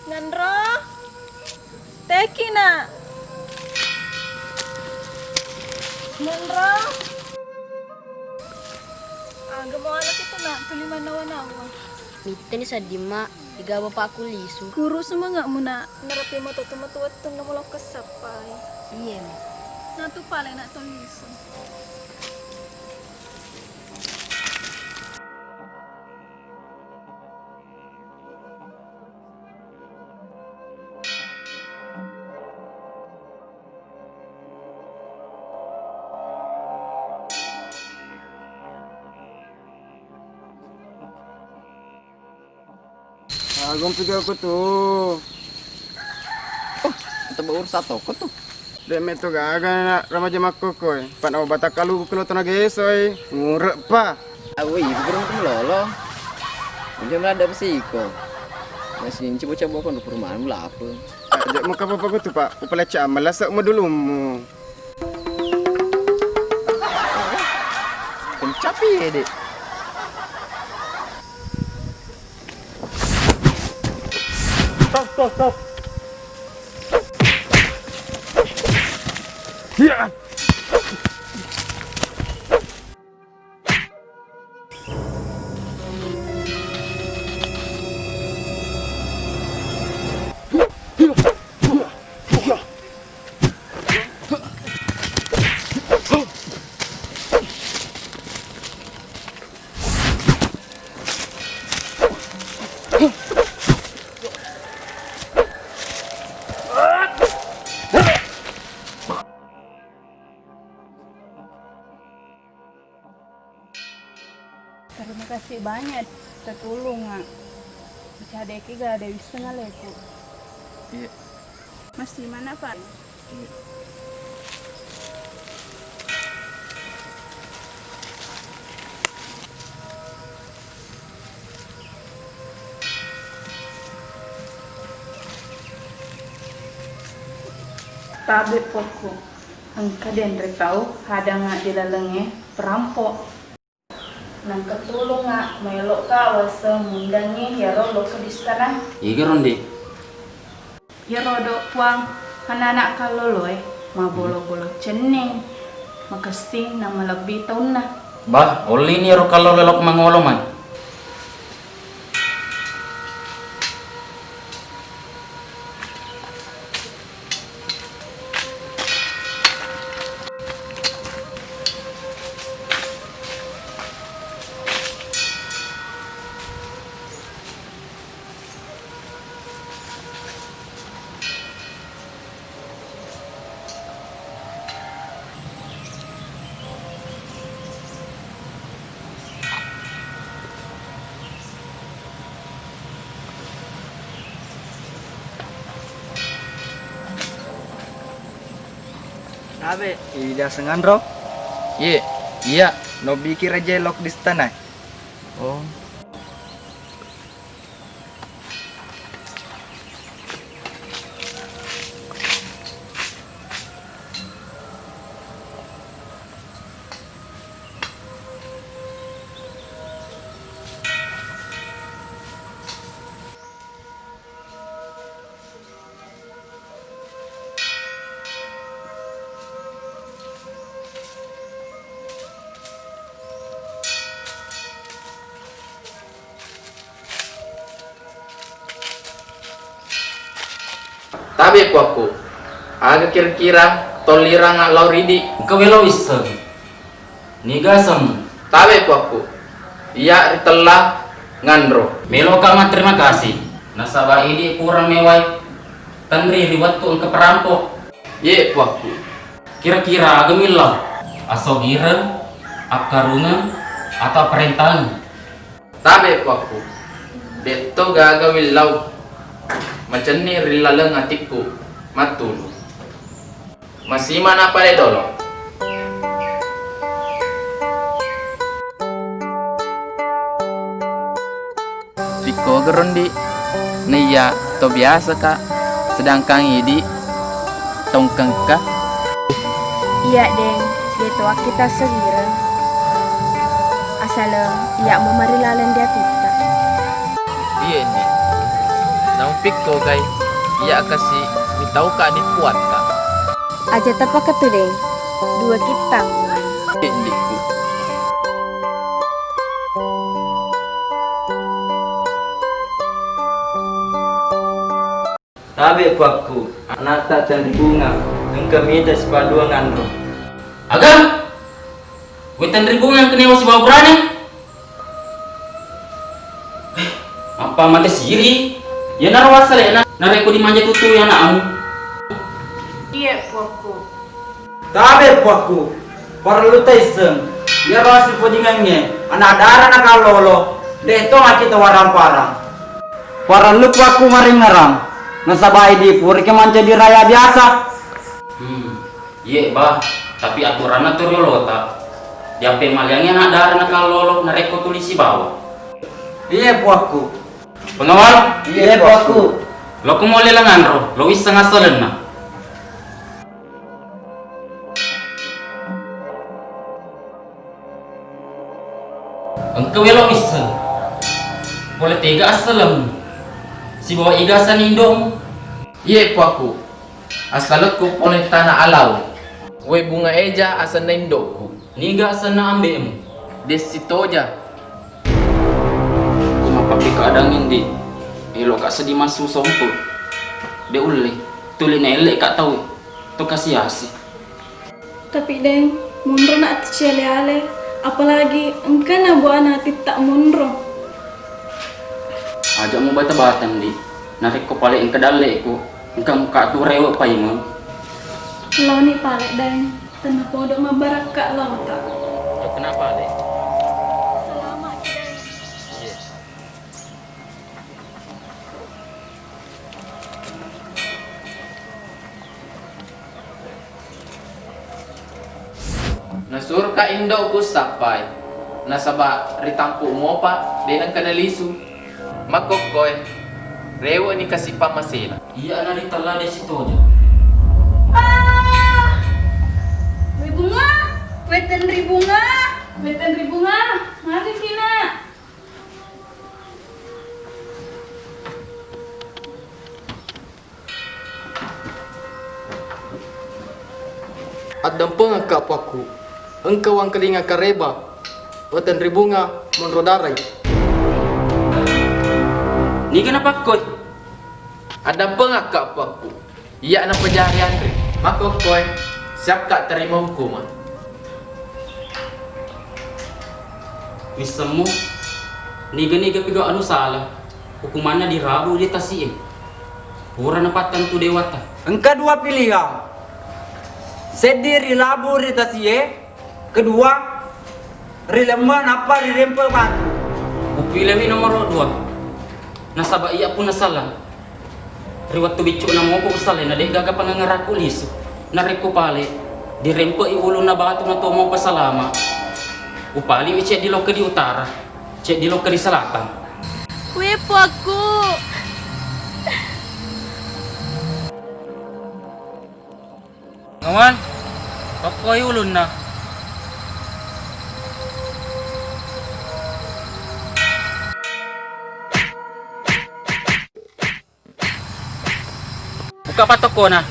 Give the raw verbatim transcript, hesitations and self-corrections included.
Nganro? Teki, Nak. Nganro? Aga mualaki tu, Nak, tuli manawa-nawa. Mittani sedding, Mak, iga bapakku lisu. Kuru semangatmu, Nak. Narapi matotu matu wettunna mulokka sappai. Iye, Mak. Natu pale, Nak, to lisu. Agung pikirku tu. Oh, tebak urusan toko tu. Dek metu gaga na remaja makkokoi. Pan obat kalu kulo tona gesoi. Ngurek pa. Awi, ibu burung tu melolo. Dia melada pesiko. Masih inci bocah bokon perumahan melapa. Aja muka bapak tu, Pak. Upala camal lah sak medulumu. Kencap ya, Dek. Stop, stop, stop. Ya. Terima kasih banyak, tetulung, Ak. Macadeki ga ada wisseng aleku. Iya. Masih mana, Pak? Iya. Tabe pokku, engka denre tau hadangnga di lalengnge perampo. Nangka tulungnga, maelokka waseng mundangngi iyaro lokka di istana. Iga ronde? Iyaro do, Puang, kan anak kalloloe mabolo-bolo cenning, makessing namalebbi taunna. Bah, ollini iyaro kalloloe lokka mangolo mai. Abe, ida senganro? Iye, iya, nobiki raja lok di istana. Oh. Tabe puakku, aga kira-kira tollirang lao ridi? Engka welo wisseng. Niga aseng? Tabe puakku, iya ritella nganro. Meloka matterima kasih, nasaba idi pura mewai tenri ri wettu engka perampo. Ye puakku. Kira-kira aga millau? Asogireng, akkarungeng, atau parentangeng? Tabe puakku, detto gaga willau, macenni ri laleng atikku, mattulu. Masima napale dolo. Rikko gerondi, naiya to biasa ka, sedangkan idi tongkengka. Iya, Deng, de to akkita segireng. Asaleng iya mu marilaleng di atitta. Iya, Indi. Naung pikko gai, iya kasi mitauka di puatta. Aja tapakatudeng, dua kittang. Indikku. Tabe puakku, anakta Tenribunga, engka mita sipaduang anro. Aga? Wettan ribungang kenewa sibawa burane? Apa mate siri? Iyanaro wassalena, narekko dimanja tutui anakmu. Iye, puakku. Tabe puakku, parellu taisseng. Iyaro asipojingengnge, anak dara nakallolo, de to makkita warang-parang. Parellu puakku maringerang, nasaba idi puraki mancaji raya biasa. Hmm. Iye, Bah, tapi aturanna tu riolota. Diappemaliangngi anak dara nakallolo narekko tuli sibawa. Iye, puakku. Pengawal? Iye, puakku. Loko mole langanro, lo wisseng assalenna. Engka welo wisseng. Pole tega assalemmu. Sibawa iga asenna indomu? Iye, puakku. Assalekku pole Tana Alau. We Bunga Eja asenna indokku. Niga asenna ambemu? Desi Toja. Ku mappakkadang indi. Eloka seddi massu sompo. De ulle. Tuli naelle ka tau. To kasi-asi. Tapi Deng, monro na ati ciale-ale. Apalagi engkana buana titta monro. Aja mubata-bata ndi. Narekko pale engka dalleku, engka muka tu rewe paimeng. Laoni pale Deng, tenna podo mabbarakka lauta. Jokna pale. Selamat Deng. Iya. Nasuroka indokku sappai, nasaba ritampu mopa de nengka nalisu. Makkokkoe, rewe'ni kasi pammasena. Iya na ritella de sitoja. Ah! We Bunga, we Tenribunga, we Tenribunga, mari kina. Addampengekka puakku, engka wangkalinga kareba, we Tenribunga monro darai. Niga napakkoi? Addampengekka puakku, iya napajari anre. Makkokkoe, siapka terima hukuman. Wissemmu, niga-niga piga anu sala, hukumanna dirabu di tasi'e. Pura napattentu dewata. Engka dua pilihan. Seddi rilabu ri tasi'e, kedua rilemme nappa rirempe batu. Upilewi nomoro dua. Nasaba iya punna sala. Ri wettu biccu'na mopo usale na de'gaga pangangerakku lisu. Narekko pale, dirempe'i ulunna batu na to mopa salama. Upaliwi ceddi lokka di utara, ceddi lokka di selatan. We puakku. Ngawan, pakkoi ulunna. Buka pattokona.